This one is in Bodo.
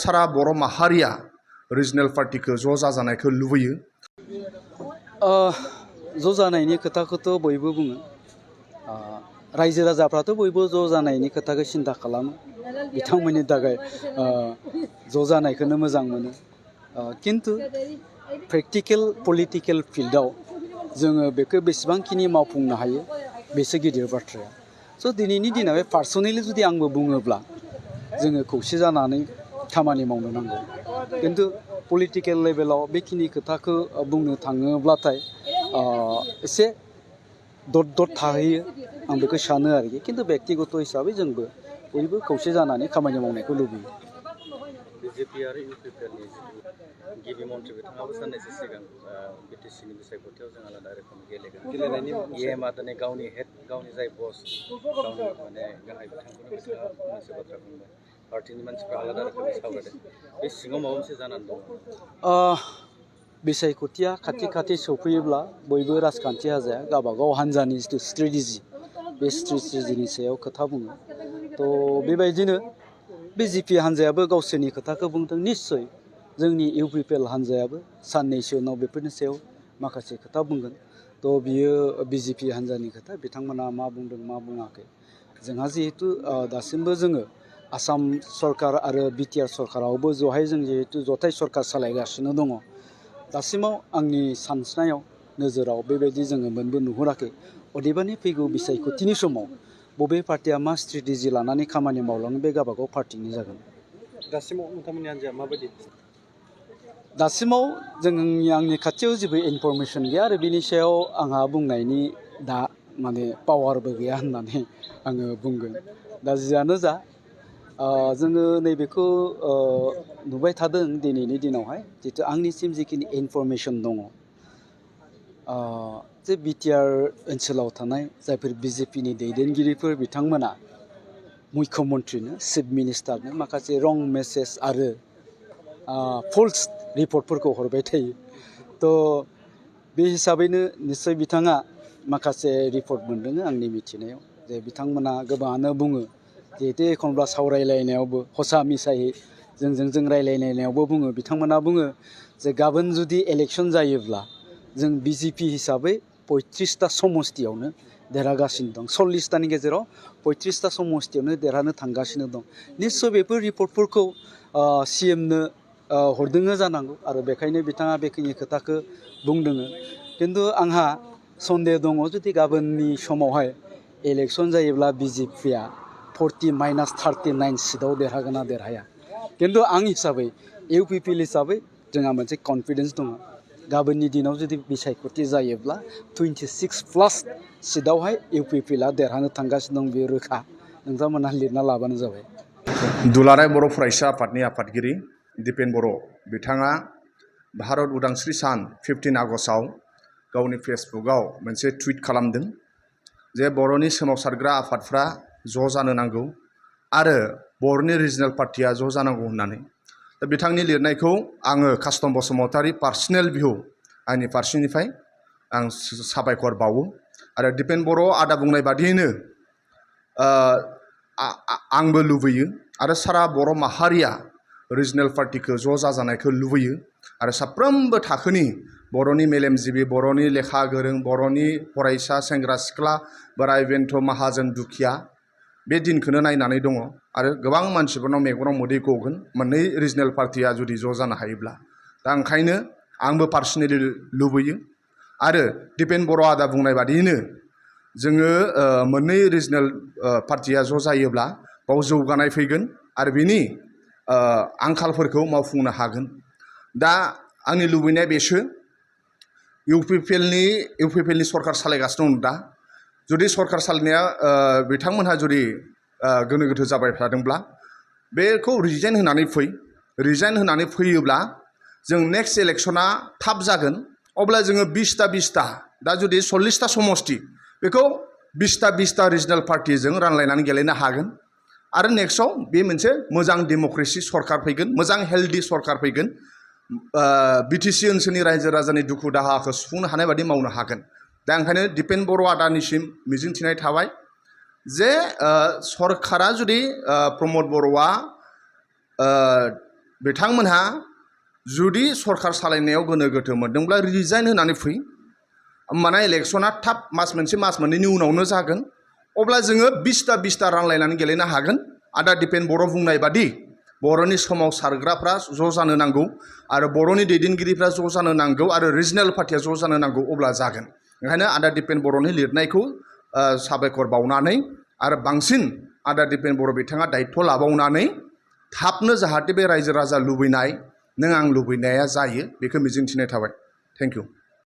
सारा बर' माहारिया रिजनेल पार्टिखौ ज' जाजानायखौ लुबैयो। ज' जानायनि खोथाखौथ' बयबो बुङो। रायजो राजाफ्राथ' बयबो ज' जानायनि खोथाखौ सिन्था खालामो। बिथांमोननि थाखाय ज' जानायखौनो मोजां मोनो। किन्तु प्रेक्टिकेल पलिटिकेल फिल्डआव जोङो बेखौ बेसेबांखिनि मावफुंनो हायो बेसो गिदिर बाथ्राया। स' दिनैनि दिनाव पार्सनेलि जुदि आंबो बुङोब्ला जोङो खौसे जानानै खामानि मावनो नांगौ। किन्तु पलिटिकेल लेभेलाव बेखिनि खोथाखौ बुंनो थाङोब्लाथाय एसे दद थाहैयो आं बेखौ सानो आरोखि। किन्तु बेक्तिगत हिसाबै जोंबो बयबो खौसे जानानै खामानि मावनायखौ लुबैयो। बिजेपि आरो इउपिपिएलनि गिबि मन्थ्रि बिथाङाबो साननैसो सिगां बिटिसिनि बिसायख'थियाव जों आलादा रोखोमै गेलेनायनि इएमआ दिनै गावनि जाय बस गावनि माने गाहाय बिथांखौनो बिथाङा मोनसे बाथ्रा बुंबाय। पार्टिनि मानसिफ्रा आलादा रोखोमै सावरायदों। बे सिङाव माबा मोनसे जानानै दङ। बिसायख'थिया खाथि खाथि सौफैयोब्ला बयबो राजखान्थि हान्जाया गावबागाव हान्जानि जिथु स्ट्रेटेजि बे स्ट्रेटेजिनि सायाव खोथा बुङो। थ' बेबायदिनो बिजेपि हान्जायाबो गावसोरनि खोथाखौ बुंदों। निस्सय जोंनि इउपिपिएल हान्जायाबो साननैसो उनाव बेफोरनि सायाव माखासे खोथा बुंगोन। थ' बियो बिजेपि हान्जानि खोथा, बिथांमोना मा बुंदों मा बुङाखै। जोंहा जिहेतु दासिमबो जोङो आसाम सरकार आरो बिटिआर सरकारावबो जहाय जों जिहेतु जथाय सरकार सालायगासिनो दङ। दासिमाव आंनि सानस्रिनायाव नोजोराव बेबायदि जोङो मोनबो नुहुराखै। अदेबानि फैगौ बिसायख'थिनि समाव बबे पार्टिया मा स्ट्रेटेजि लानानै खामानि मावलाङो बे गावबागाव पार्टिनि जागोन। दासिमाव नोंथांमोननि हान्जाया माबायदि? दासिमाव आंनि खाथियाव जेबो इनफरमेसन गैया आरो बिनि सायाव आंहा बुंनायनि दा माने पावारबो गैया होननानै आङो बुंगोन। दा जियानो जा जोङो नैबेखौ नुबाय थादों दिनैनि दिनावहाय जितु आंनिसिम जिखिनि इनफरमेसन दङ जे बिटिआर ओनसोलाव थानाय जायफोर बिजेपिनि दैदेनगिरिफोर बिथांमोना मुख्यमन्त्रिनो चिफ मिनिस्टारनो माखासे रं मेसेज आरो फल्स रिपर्टफोरखौ हरबाय थायो। थ' बे हिसाबैनो निस्सय बिथाङा माखासे रिपर्ट मोनदों आंनि मिथिनायाव जे बिथांमोना गोबाङानो बुङो जिहेतु एखनब्ला सावरायलायनायावबो हसा मिसायै जों रायलायलायनायावबो बुङो। बिथांमोना बुङो जे गाबोन जुदि इलेक्सन जायोब्ला जों बिजेपि हिसाबै 35टा समस्तियावनो देरहागासिनो दं। 40टानि गेजेराव 35टा समस्तियावनो देरहानो थांगासिनो दं। निस्सय बेफोर रिपर्टफोरखौ सिएमनो हरदोङो जानांगौ आरो बेखायनो बिथाङा बेखिनि खोथाखौ बुंदोङो। खिन्थु आंहा सन्देह दङ जुदि गाबोननि समावहाय इलेक्सन जायोब्ला बिजेपिया 40-39 सिटआव देरहागोन ना देरहाया। खिन्थु आं हिसाबै इउपिपिएल हिसाबै जोंहा मोनसे कनफिडेन्स दङ। गाबोननि दिनाव जुदि बिसायख'थि जायोब्ला 26+ सिटआवहाय इउपिपिएलआ देरहानो थांगासिनो दं, बेयो रोखा। नोंथांमोनहा लिरना लाबानो जाबाय। दुलाराय बर' फरायसा आफादनि आफादगिरि दिपेन बर' बिथाङा भारत उदांस्रि सान 15 आगस्टआव गावनि फेसबुकआव मोनसे टुइट खालामदों जे बर'नि सोमावसारग्रा आफादफ्रा ज' जानो नांगौ आरो बर'नि रिजनेल पार्टिया ज' जानांगौ होननानै। दा बिथांनि लिरनायखौ आङो कास्टम बसुमतारी पार्सनेल भिउ आंनि फारसेनिफ्राय आं साबायखर बावो। आरो दिपेन बर' आदा बुंनाय बादियैनो आंबो लुबैयो आरो सारा बर' माहारिया रिजनेल पार्टिखौ ज' जाजानायखौ लुबैयो आरो साफ्रोमबो थाखोनि बर'नि मेलेमजिबि, बर'नि लेखा गोरों, बर'नि फरायसा सेंग्रा सिख्ला, बोराय बेन्थ, माहाजोन दुखिया बे दिनखौनो नायनानै दङ आरो गोबां मानसिफोरनाव मेगनाव मोदै गगोन मोननै रिजनेल पार्टिया जुदि ज' जानो हायोब्ला। दा ओंखायनो आंबो पार्सनेलि लुबैयो आरो दिपेन बर' आदा बुंनाय बादियैनो जोङो मोननै रिजनेल पार्टिया ज' जायोब्ला बाव जौगानाय फैगोन आरो बिनि आंखालफोरखौ मावफुंनो हागोन। दा आंनि लुबैनाया बेसो इउपिपिएलनि सरकार सालायगासिनो दं। दा जुदि सरकार सालायनाया बिथांमोनहा जुदि गोनो गोथो जाबाय थादोंब्ला बेखौ रिजाइन होनानै फैयोब्ला जों नेक्स्ट इलेक्सना थाब जागोन। अब्ला जोङो 20टा दा जुदि 40टा समस्ति बेखौ 20टा रिजनेल पार्टिजों रानलायनानै गेलेनो हागोन आरो नेक्स्टआव बे मोनसे मोजां डेम'क्रेसि सरकार फैगोन, मोजां हेल्दि सरकार फैगोन। बिटिसि ओनसोलनि रायजो राजानि दुखु दाहाखौ सुफुंनो हानाय बादि मावनो हागोन। दा ओंखायनो दिपेन बर' आदानिसिम मिजिंथिनाय थाबाय जे सरकारा जुदि प्रमद बर'आ बिथांमोनहा जुदि सरकार सालायनायाव गोनो गोथो मोनदोंब्ला रिजाइन होनानै फै होमबाना इलेक्सना थाब मास मोनसे मास मोननैनि उनावनो जागोन अब्ला जोङो 20ता रानलायनानै गेलेनो हागोन आदा दिपेन बर' बुंनाय बादि बर'नि सोमावसारग्राफ्रा ज' जानो नांगौ आरो बर'नि दैदेनगिरिफ्रा ज' जानो नांगौ आरो रिजनेल पार्टिया ज' जानो नांगौ अब्ला जागोन ओंखायनो आदा दिपेन बर'नि लिरनायखौ साबायखर बावनानै आरो बांसिन आदा दिपेन बर' बिथाङा दायित्व लाबावनानै थाबनो जाहाथे बे रायजो राजा लुबैनाय नों आं लुबैनाया जायो बेखौ मिजिंथिनाय थाबाय थेंक इउ